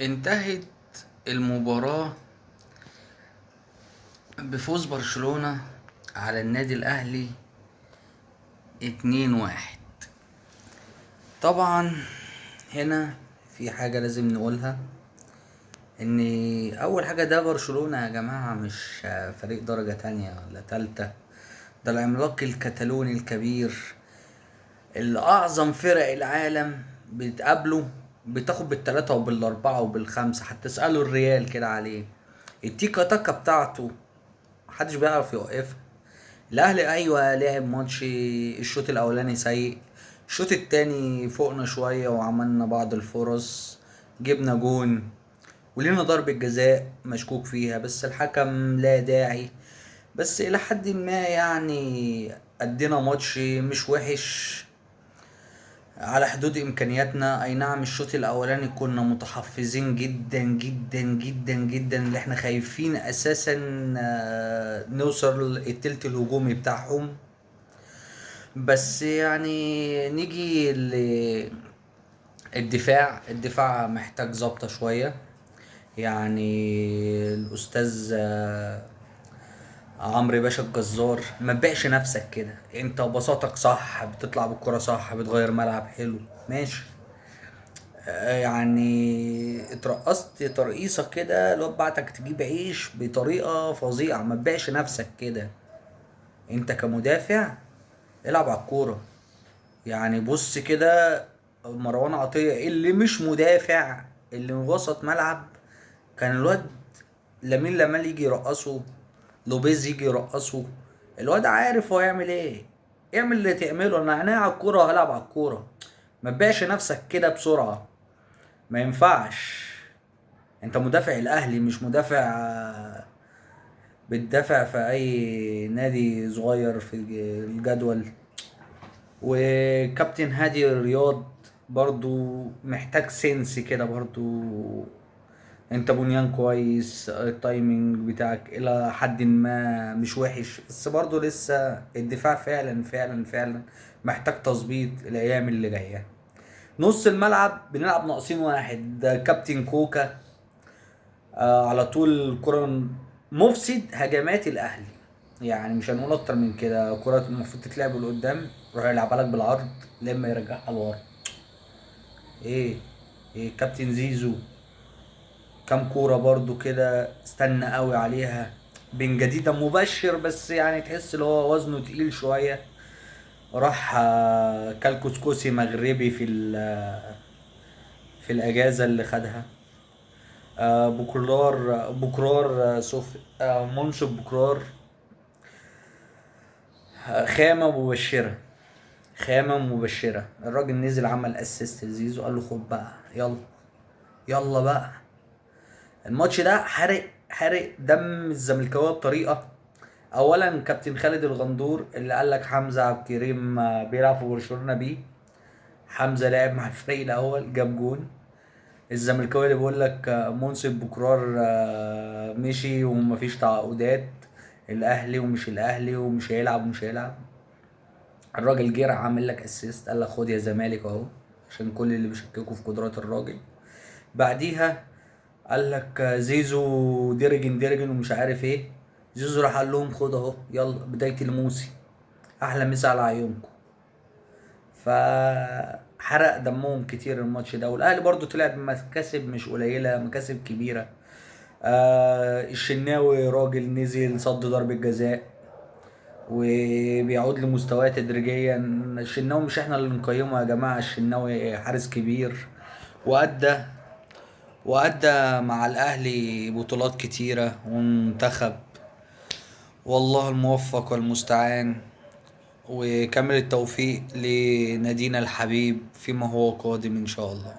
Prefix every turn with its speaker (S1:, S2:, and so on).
S1: انتهت المباراة بفوز برشلونة على النادي الأهلي 2-1. طبعا هنا في حاجة لازم نقولها، ان اول حاجة ده برشلونة يا جماعة مش فريق درجة تانية ولا تالتة، ده العملاق الكتالوني الكبير اللي اعظم فرق العالم بتقابله، بتاخد بالتلاتة وبالاربعة وبالخمسة. حتى اسألوا الريال كده عليه، التيكا تاكا بتاعته محدش بيعرف يوقفها. الاهلي ايوه لعب ماتش الشوط الاولاني سيء، الشوط التاني فوقنا شوية وعملنا بعض الفرص، جبنا جون ولينا ضربة جزاء مشكوك فيها بس الحكم لا داعي، بس الى حد ما ادينا ماتش مش وحش على حدود امكانياتنا. اي نعم الشوط الاولاني كنا متحفظين جدا جدا جدا جدا، اللي احنا خايفين اساسا نوصل التلت الهجومي بتاعهم. بس نيجي للدفاع، الدفاع محتاج ظبطة شوية. الاستاذ عمرو باشا الجزار، ما تبيعش نفسك كده، انت بساطك صح، بتطلع بالكرة صح، بتغير ملعب حلو ماشي، اترقصت ترقيصة كده الواد بعتك تجيب عيش بطريقة فظيعة. ما تبيعش نفسك كده، انت كمدافع العب على الكورة. بص كده مروان عطية اللي مش مدافع، اللي من وسط ملعب، كان الواد لامين لامال يجي يرقصه، لوبيز يجي يرقصه، الواد عارف هو يعمل ايه. اعمل اللي تعمله، انا عينيا على الكورة وهلعب على الكورة. ما تبيعش نفسك كده بسرعة، ما ينفعش. انت مدافع الاهلي مش مدافع بتدافع في اي نادي صغير في الجدول. وكابتن هادي الرياض برضو محتاج sense كده، برضو انت بنيان كويس، ال timing بتاعك الى حد ما مش وحش، بس برضو لسه الدفاع فعلا فعلا فعلا محتاج تظبيط الايام اللي جاية. نص الملعب بنلعب ناقصين واحد، ده كابتن كوكا، على طول كرة مفسد هجمات الاهلي، مش هنقول اكتر من كده. كرة المفروض تتلعب لقدام، روح يلعبها لك بالعرض لما يرجعها لورا. ايه كابتن زيزو كام كورة برضو كده استنى قوي عليها. بن جديدة مبشر، بس تحس اللي هو وزنه تقيل شوية، راح كالكوسكوسي مغربي في الأجازة اللي خدها. بكرار، سوف، منصف بكرار، خامة مبشرة، خامة مبشرة. الراجل نزل عمل اسيست لزيزو، قال له خد بقى، يلا يلا بقى. الماتش ده حارق دم الزملكاويه بطريقة. اولا كابتن خالد الغندور اللي قال لك حمزة عبد الكريم، بيلعب في برشلونة بيه، حمزة لعب مع الفريق الاول جاب جون. الزملكاوي اللي بيقول لك، منصف بكرار، مشي ومفيش تعاقدات، الاهلي ومش الاهلي ومش هيلعب ومش هيلعب. الراجل جه راح عامل لك اسيست، قال لك خد يا زمالك اهو، عشان كل اللي بيشككوا في قدرات الراجل. بعديها قال لك زيزو درجن درجن ومش عارف ايه، زيزو راح قال لهم خد اهو، يلا بداية الموسم، احلى مسا على عيونكم. فحرق دمهم كتير الماتش ده. والاهلي برضو طلع بمكاسب مش قليلة، مكاسب كبيرة. الشناوي راجل نزل صد ضربة جزاء وبيعود لمستواه تدريجيا. الشناوي مش احنا اللي نقيمه يا جماعة، الشناوي حارس كبير وأدى مع الأهلي بطولات كتيرة ومنتخب. والله الموفق والمستعان، وكامل التوفيق لنادينا الحبيب فيما هو قادم إن شاء الله.